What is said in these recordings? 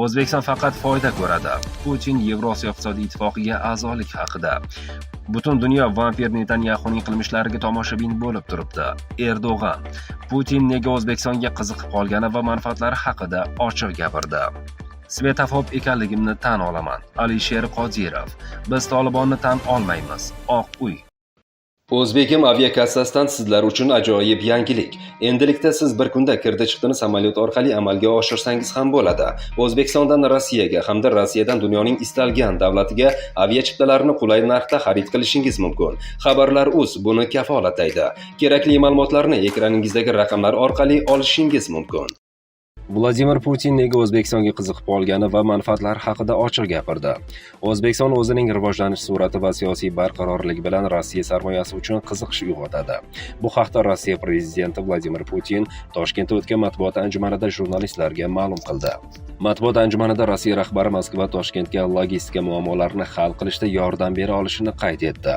O'zbekiston faqat foyda ko'radi. Putin Yevrosiyo iqtisodiy ittifoqiga a'zolik haqida. Butun dunyo vampir Netanyaxuning qilmishlariga tomoshabin bo'lib turibdi. Erdo'g'an Putin nega O'zbekistonga qiziqib qolgani va manfaatlari haqida ochiq gapirdi. Svetofob ekanligimni tan olaman. Alisher Qodirov. Biz Tolibonni tan olmaymiz. Oq uy. O'zbekim aviakassasidan sizlar uchun ajoyib yangilik. Endilikda siz bir kunda kirdi-chiqdini samolyot orqali amalga oshirsangiz ham bo'ladi. O'zbekistondan Rossiyaga hamda Rossiyadan dunyoning istalgan davlatiga aviachiptalarni qulay narxda xarid qilishingiz mumkin. Xabarlar uz buni kafolatlaydi. Kerakli ma'lumotlarni ekraningizdagi raqamlar orqali olishingiz mumkin. Vladimir Putin nega O'zbekistonga qiziqib qolgani va manfaatlari haqida ochiq gapirdi. O'zbekiston o'zining rivojlanish sur'ati va siyosiy barqarorligi bilan Rossiya sarmoyasi uchun qiziqish uyg'otadi. Bu haqda Rossiya prezidenti Vladimir Putin Toshkentda o'tgan matbuot anjumanida jurnalistlarga ma'lum qildi. Matbuot anjumanida Rossiya rahbari Moskva Toshkentga logistika muammolarini hal qilishda yordam bera olishini qayd etdi.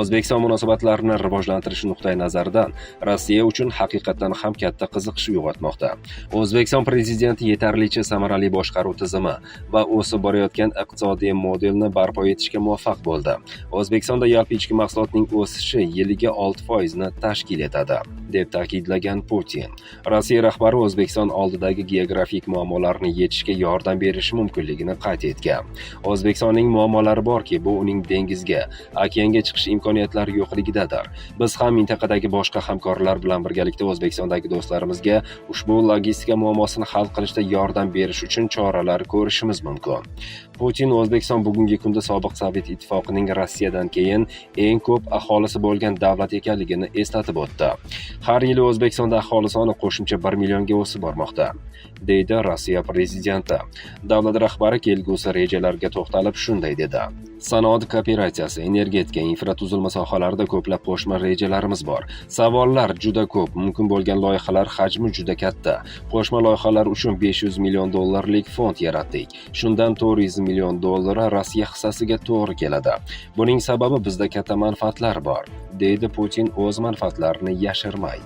O'zbekiston munosabatlarini rivojlantirish nuqtai nazaridan Rossiya uchun haqiqatdan ham katta qiziqish uyg'otmoqda. O'zbekiston prezidenti yetarlicha samarali boshqaruv tizimi va o'sib borayotgan iqtisodiy modelni barpo etishga muvaffaq bo'ldi. O'zbekistonda yalpi ichki mahsulotning o'sishi yiliga 6% ni tashkil etadi, deb ta'kidlagan Putin. Rossiya rahbari O'zbekiston oldidagi geografik muammolarni yechishga yordam berishi mumkinligini qayd etgan. O'zbekistonning muammolari borki, bu uning dengizga, okeanga chiqish imkoniyatlari yo'qligidadir. Biz ham mintaqadagi boshqa hamkorlar bilan birgalikda O'zbekistondagi do'stlarimizga ushbu logistika muammosini hal qilishda yordam berish uchun choralar ko'rishimiz mumkin. Putin O'zbekiston bugungi kunda sobiq Sovet Ittifoqining Rossiyadan keyin eng ko'p aholisi bo'lgan davlat ekanligini eslatib o'tdi. Har yili O'zbekistonda aholi soni qo'shimcha 1 millionga o'sib bormoqda, deydi Rossiya prezidenti. Davlat rahbari kelgusi rejalarga to'xtalib shunday dedi: Sanoat kooperatsiyasi, energetika, infratuzilma sohalarida ko'plab qo'shma rejalarimiz bor. Savollar juda ko'p, mumkin bo'lgan loyihalar hajmi juda katta. Qo'shma loyihalar uchun 500 million dollarlik fond yaratdik. Shundan 400 million dollari Rossiya hissasiga to'g'ri keladi. Buning sababi bizda katta manfaatlar bor, deydi Putin o'z manfaatlarini yashirmay.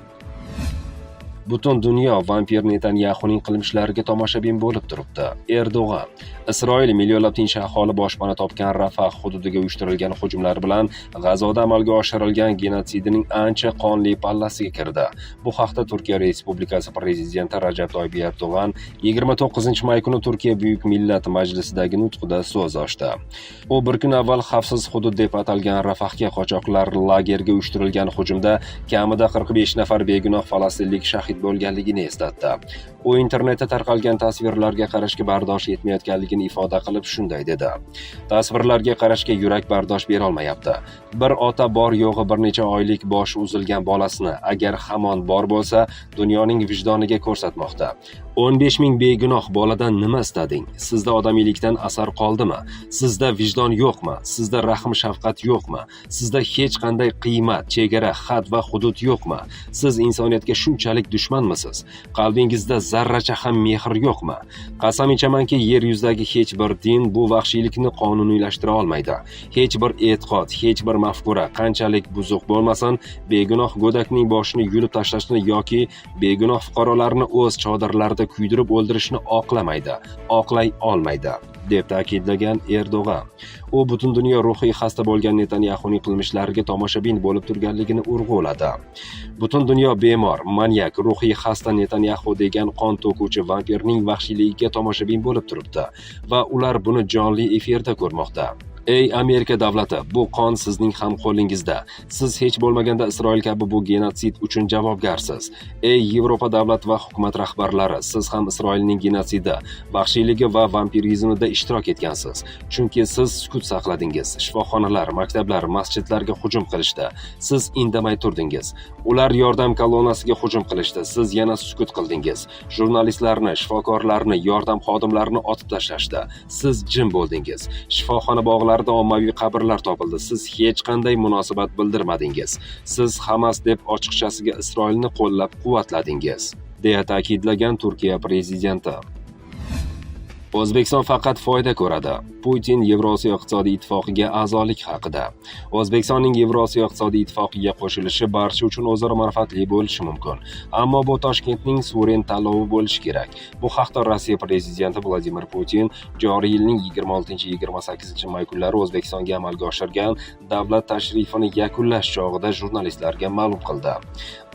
Butun dunyo vampir Netanyaxuning qilmishlariga tomoshabin bo'lib turibdi. Erdo'g'an. Isroil millionlab tinch aholi boshpana topgan Rafah hududiga uyushtirilgan hujumlar bilan G'azoda amalga oshirilgan genotsidining ancha qonli pallasiga kirdi. Bu haqda Turkiya Respublikasi prezidenti Rajab Toyib Erdo'g'an 29 may kuni Turkiya Buyuk Millat Majlisidagi nutqida so'z ochdi. U bir kun avval xavfsiz hudud deb atalgan Rafahga qochoqlar lageriga uyushtirilgan hujumda kamida 45 nafar begunoh falastinlik shahid bo'lganligini eslatdi. U internetda tarqalgan tasvirlarga qarashga bardosh yetmayotganligini ifoda qilib shunday dedi: Tasvirlarga qarashga yurak bardosh berolmayapti. Bir ota bor yo'g'i bir necha oylik boshi uzilgan bolasini, agar hamon bor bo'lsa, dunyoning vijdoniga ko'rsatmoqda. 15 ming begunoh boladan nima istading? Sizda odamiylikdan asar qoldimi? Sizda vijdon yo'qmi? Sizda rahm shafqat yo'qmi? Sizda hech qanday qiymat, chegara, had va hudud yo'qmi? Siz insoniyatga shunchalik dushmanmisiz? Qalbingizda zarracha ham mehr yo'qmi? Qasam ichamanki, yer yuzidagi hech bir din bu vahshiylikni qonuniylashtira olmaydi. Hech bir e'tiqod, hech bir mafkura qanchalik buzuq bo'lmasin, begunoh go'dakning boshini yulib tashlashni yoki begunoh fuqarolarni o'z chodirlarida kuydirib o'ldirishni oqlamaydi, oqlay olmaydi, deb ta'kidlagan Erdo'g'an. U butun dunyo ruhiy xasta bo'lgan Netanyaxuning qilmishlariga tomoshabin bo'lib turganligini urg'uladi. Butun dunyo bemor, manyak, ruhiy xasta Netanyaxu degan qon to'kuvchi vampirning vahshiyligiga tomoshabin bo'lib turibdi va ular buni jonli efirda ko'rmoqda. Ey Amerika davlati, bu qon sizning ham qo'lingizda. Siz hech bo'lmaganda Isroil kabi bu genotsid uchun javobgarsiz. Ey Yevropa davlat va hukumat rahbarlari, siz ham Isroilning genotsidi, vahshiyligi va vampirizmida ishtirok etgansiz. Chunki siz sukut saqladingiz. Shifoxonalar, maktablar, masjidlarga hujum qilishdi. Siz indamay turdingiz. Ular yordam kolonnasiga hujum qilishdi. Siz yana sukut qildingiz. Jurnalistlarni, shifokorlarni, yordam xodimlarini otib tashlashdi. Siz jim bo'ldingiz. Shifoxona bog'larida ommaviy qabrlar topildi. Siz hech qanday munosabat bildirmadingiz. Siz Hamas deb ochiqchasiga Isroilni qo'llab-quvvatladingiz, deya ta'kidlagan Turkiya prezidenti. O'zbekiston faqat foyda ko'radi. Putin Yevrosiyo iqtisodiy ittifoqiga a'zolik haqida. O'zbekistonning Yevrosiyo iqtisodiy ittifoqiga qo'shilishi barcha uchun o'zaro manfaatli bo'lishi mumkin. Ammo bu Toshkentning suveren tanlovi bo'lishi kerak. Bu haqda Rossiya prezidenti Vladimir Putin joriy yilning 26-28 may kunlari O'zbekistonga amalga oshirgan davlat tashrifini yakunlash chog'ida jurnalistlarga ma'lum qildi.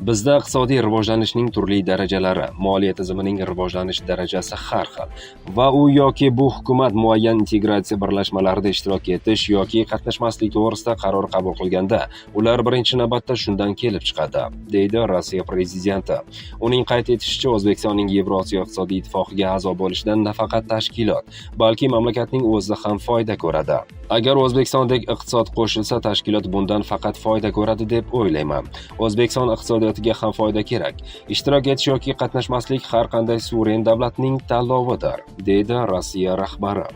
Bizda iqtisodiy rivojlanishning turli darajalari, moliya tizimining rivojlanish darajasi har xil va u yoki bu hukumat muayyan integratsiya birlashmalarida ishtirok etish yoki qatnashmaslik to'g'risida qaror qabul qilganda, ular birinchi navbatda shundan kelib chiqadi, deydi Rossiya prezidenti. Uning qayd etishicha, O'zbekistonning Yevrosiyo iqtisodiy ittifoqiga a'zo bo'lishidan nafaqat tashkilot, balki mamlakatning o'zi ham foyda ko'radi. Agar O'zbekistondek iqtisod qo'shilsa, tashkilot bundan faqat foyda ko'radi deb o'ylayman. O'zbekiston iqtisodiyotiga ham foyda kerak. Ishtirok etish yoki qatnashmaslik har qanday suveren davlatning tanlovidir, deydi Rossiya rahbari.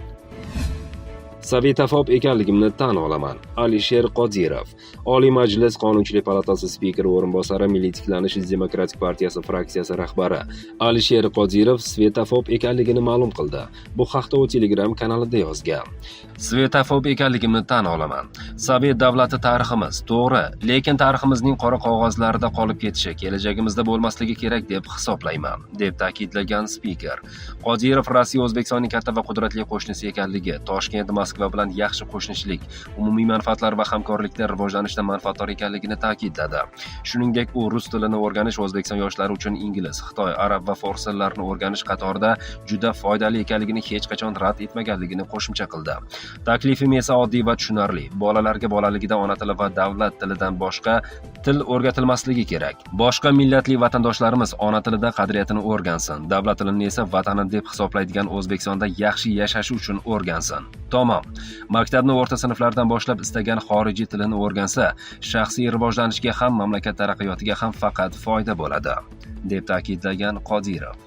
Svetofob ekanligimni tan olaman. Alisher Qodirov. Oliy Majlis Qonunchilik palatasi spikeri o'rinbosari, Milliy tiklanish demokratik partiyasi fraksiyasi rahbari Alisher Qodirov svetofob ekanligini ma'lum qildi. Bu haqda u Telegram kanalida yozgan. Svetofob ekanligimni tan olaman. Sovet davlati tariximiz, to'g'ri, lekin tariximizning qora qog'ozlarda qolib ketishi, kelajagimizda bo'lmasligi kerak deb hisoblayman, deb ta'kidlagan spiker. Qodirov Rossiya O'zbekistonning katta va qudratli qo'shnisi ekanligi, Toshkent Moskva bilan yaxshi qo'shnichilik, umumiy manfaatlar va hamkorlikda rivojlanishdan manfaatdor ekanligini ta'kidladi. Shuningdek, u rus tilini o'rganish O'zbekiston yoshlari uchun ingliz, xitoy, arab va fors tillarini o'rganish qatorida juda foydali ekanligini hech qachon rad etmaganligini qo'shimcha qildi. Taklifim esa oddiy va tushunarli. Bolalarga bolaligida ona tili va davlat tilidan boshqa til o'rgatilmasligi kerak. Boshqa millatli vatandoshlarimiz ona tilida qadriyatini o'rgansin, davlat tilini esa vatani deb hisoblaydigan O'zbekistonda yaxshi yashashi uchun o'rgansin. Tamom. Maktabni o'rta sinflardan boshlab istagan xorijiy tilini o'rgansa, shaxsiy rivojlanishga ham, mamlakat taraqqiyotiga ham faqat foyda bo'ladi, deb ta'kidlagan Qodirov.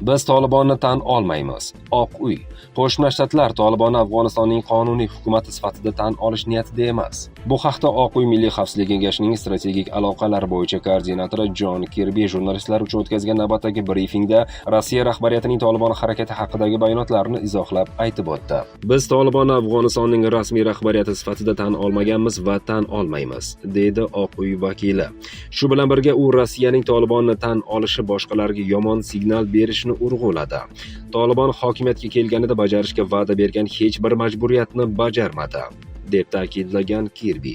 Biz Tolibonni tan olmaymiz. Oq uy. Qo'shma Shtatlar Tolibonni Afg'onistonning qonuniy hukumati sifatida tan olish niyatida emas. Bu haqda Oq uy Milliy xavfsizlik kengashining strategik aloqalar bo'yicha koordinatori Jon Kirbi jurnalistlar uchun o'tkazgan navbatdagi brifingda Rossiya rahbariyatining Tolibon harakati haqidagi bayonotlarini izohlab aytib o'tdi. Biz Tolibonni Afg'onistonning rasmiy rahbariyati sifatida tan olmaganmiz va tan olmaymiz, deydi Oq uy vakili. Shu bilan birga u Rossiyaning Tolibonni tan olishi boshqalarga yomon signal berishini urg'uladi. Tolibon hokimiyatga kelganida bajarishga va'da bergan hech bir majburiyatni bajarmadi, deb ta'kidlagan Kirbi.